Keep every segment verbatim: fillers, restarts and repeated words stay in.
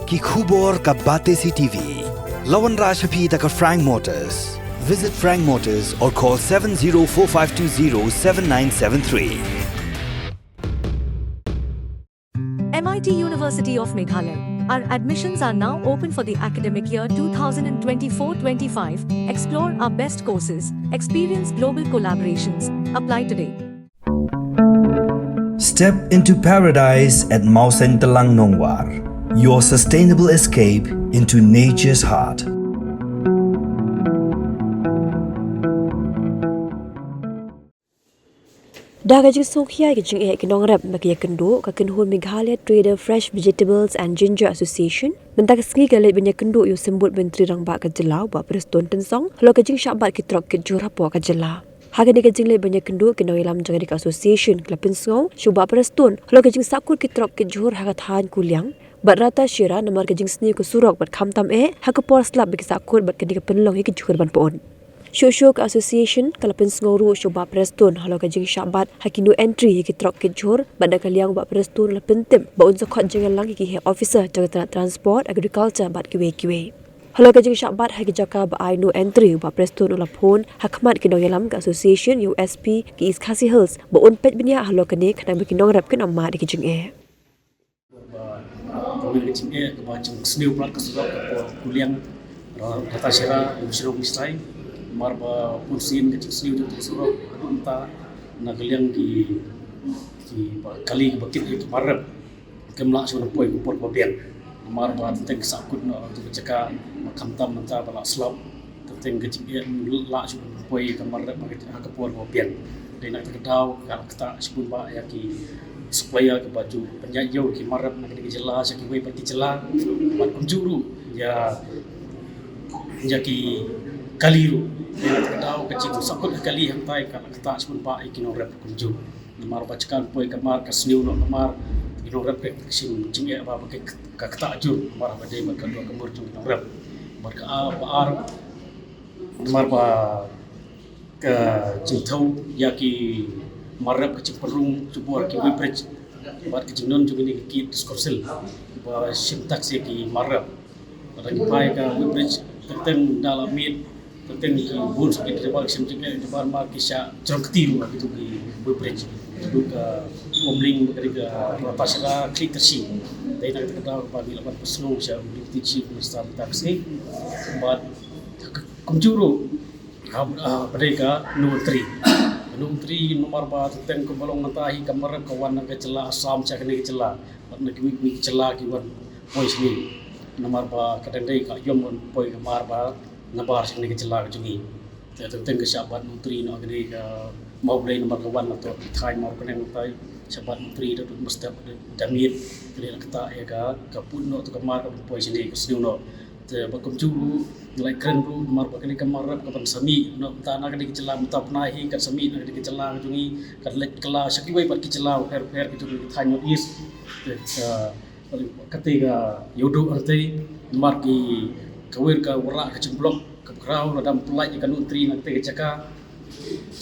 Ki khubor ka Batesi TV. La wanrah sha phi da ka Frank Motors. Visit Frank Motors or call seven zero four five two zero seven nine seven three. M I T University of Meghalaya. Our admissions are now open for the academic year two thousand twenty-four twenty-five. Explore our best courses, experience global collaborations. Apply today. Step into paradise at Mawsyntelang Nongwar, your sustainable escape into nature's heart. Da ka jingsngewkhia ïa ka jingeh ki nongrep ba ki ïakynduh, ka kynhun Meghalaya Trader Fresh Vegetables and Ginger Association mynta ka sngi ka leit ban ïakynduh ïa u Symbud Myntri Rangbah ka jylla, Bah Prestone Tynsong, halor ka jingshah bat ki trok kit jhur hapoh ka jylla. Ha kane ka jingleit ban ïakynduh, ki nongïalam jong kane ka association ki la pynsngew sha u Bah Prestone halor ka jingsahkut ki trok kit jhur ha ka thaiñ Kuliang bad Rata Shira namar ka jingsniew ka surok bad khamtam eh ha ka por slap ba ki sahkut bad kane ka pynlong ïa ki jhur ban pyut. Shuh shuh ka association ka la pynsngew ruh sha u Bah Prestone halor ka jingshah bat ha ki no entry ïa ki trok kit jhur bad na ka liang u Bah Prestone u la pyntip ba un sa khot jingïalang ïa ki heh officer jong ka tnat Transport, Agriculture bad kiwei kiwei. Halor ka jingshah bat ha ki jaka ba ai no entry, u Bah Prestone u la phone ha khmat ki nongïalam ka association ïa u S P ka East Khasi Hills ba un peit bniah halor kane khnang ba ki nongrep kin ym mad ïa ki jingeh. Ba, ba ka jingeh kaba jingsniew palat ka surok ka por Kuliang, Ra-, Rata Shira, Lumshyrong East High, namar ba bun sien ka jingsniew jong ka surok haduh mynta na ka liang ki, ki ba kali kiba kit ïa ki mar rep. Kim lah shuh ban poi ka por kaba biang. Namar ba teng teng ka sahkut noh tu ka jaka, ba khamtam mynta ba la slap. Teng teng ka jingeh lah shuh ban poi ka mar rep ha ka por kaba biang. Dei na kata ka daw ka la ktah shibun bah ïa ki supplier kiba ju pynïaid ïew ki mar rep na kane ka jylla sha kiwei pat ki jylla. Bad kumjuh ruh ïa, ïa ki kali ruh. Dei na kata ka daw ka jingsahkut ka kali hangtai ka la ktah shibun bah ïa ki nongrep kumjuh. Namar ba jaka poi ka mar ka sniew noh ka mar, ki nongrep ki shim jingeh ba, ba ki ka ktah jur, namar ba dei bad ka dua ka mur jong ki nongrep. Bad ka ar, ba ar, namar ba ka jingthew ïa ki mar rep ka jingpynrung jubor ki weighbridge bad ka jingnong jong kine ki kit discoursal ba shim tax ïa ki mar rep. Lada ngi phai ka weighbridge, teng teng da la miet, teng teng ki bun sa ki jubor, ki shim jingeh jubor, mar ki shah jrong kti ruh ha kitu ki weighbridge. Kitu ka Umling, ka ri ka Rata Shira, Khliehtyrshi. Dei na kata ka daw ba ngi la wan pynsngew sha u Deputy Chief Minister mynta ka sngi. Bad kumjuh ruh ha, ha, ba dei ka Nongtri. Nongtri namar ba teng teng kumba long mynta hi ka mar rep ka wan na ka jylla Assam sha kane ka jylla. Bad na kiwei kiwei ki jylla ki wan poi shane. Namar ba ka dang dei ka ïom ban poi ka mar ba nabar sha kane ka jylla ka jong ngi. Te teng teng ka shah bat Nongtri noh kane ka Mawblei namar ka wan na to ki thaiñ Mawkneng tai. Shah bat Nongtri da dud mastep da miet kane la ktah ïa ka, ka put noh to ka mar ka ban poi shane ka sniew noh. Te ba kumjuh ruh ngi la ïakren ruh namar ba kane ka mar rep ka ban sa mih noh mynta na kane ka jylla mynta bnai hi, kan sa mih na kane ka jylla ka jong ngi, kan leit kylla sha kiwei pat ki jylla pher pher ki jong ngi ki thaiñ North East. Te ka Kate ka ïoh duh hangtei namar ki kawei ka wanrah ka jingblok kaba khraw lada ym pyllait ïa ka Nongtri na kate ka jaka.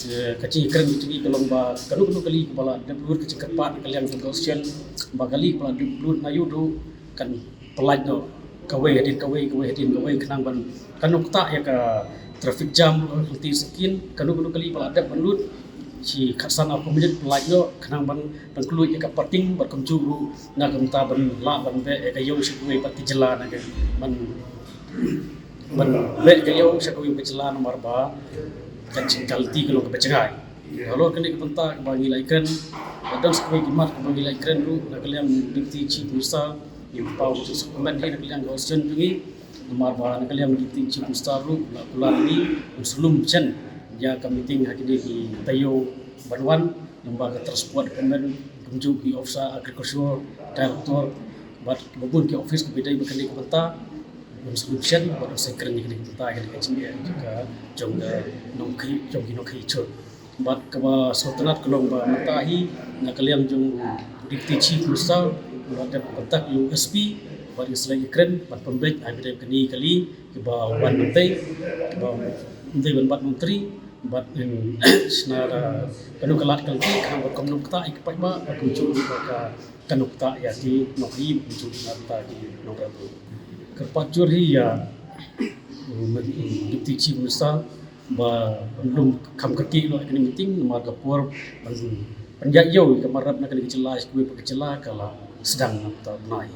Te ka jingkren ka jong ngi ka long ba kano kano kali kaba la dep lut ka jingkyrpad na ka liang jong ka Constitution ba kali kaba la dep lut na ïoh duh kan pyllait noh kawei hadien kawei, kawei hadien kawei khnang ban kan ym ktah ïa ka traffic jam ruh ha ka Nongtri sha kin, kano kano kali ba la dep ban lut shi khatsan arphew minit pyllait noh khnang ban, ban kylluid ïa ka parking bad kumjuh ruh na ka bynta ban lah ban beh ïa ka ïew sha kawei pat ki jylla na ka ban, ban beh ïa ka ïew sha kawei pat ki jylla namar ba ka jingquality ka long kaba jngai. Halor kane ka bynta kaba ngi la ïakren, ba don sa kawei ki mat kaba ngi la ïakren ruh na ka liang Deputy Chief Minister, ngi paw ka jingsakhmat hi na ka liang ka Constitution jong ngi. Namar ba na ka liang Deputy Chief Minister ruh la kular ïa ngi ban sa lum shen ïa ka meeting ha kine ki taïew ban wan, lyngba ka Transport Department, kumjuh ki officer Agriculture, Director bad kiba bun ki office kiba dei bad kane ka bynta, ban sa lum shen bad ban sa kren ïa kane ka bynta, ïa kane ka jingeh jong ka, jong ka nongkhaïi, jong ki nongkhaïi jhur. Bad kaba sngewtynnat ka long ba mynta hi na ka liang jong u Deputy Chief Minister u la dep contact ïa u S P bad ngi sa leit ïakren ban pynbeit ha kaba dei kane kali kiba wan mynta, kiba mynta ban bat Nongtri bad, em, shna da kano ka lad ka lynti khnang ba kum nongktah ïa ki paidbah bad kumjuh ruh ba ka Kan nukta ïa ki nongrim, nukta ki nongrim. Kyrpad jur hi ïa, mm, Deputy Chief Minister ba lum kham kyrkieh noh ïa kane meeting namar ka por ban pynïaid ïew ka mar rep na kane ka jylla sha kawei pat ka jylla ka la sdang na ka bnai.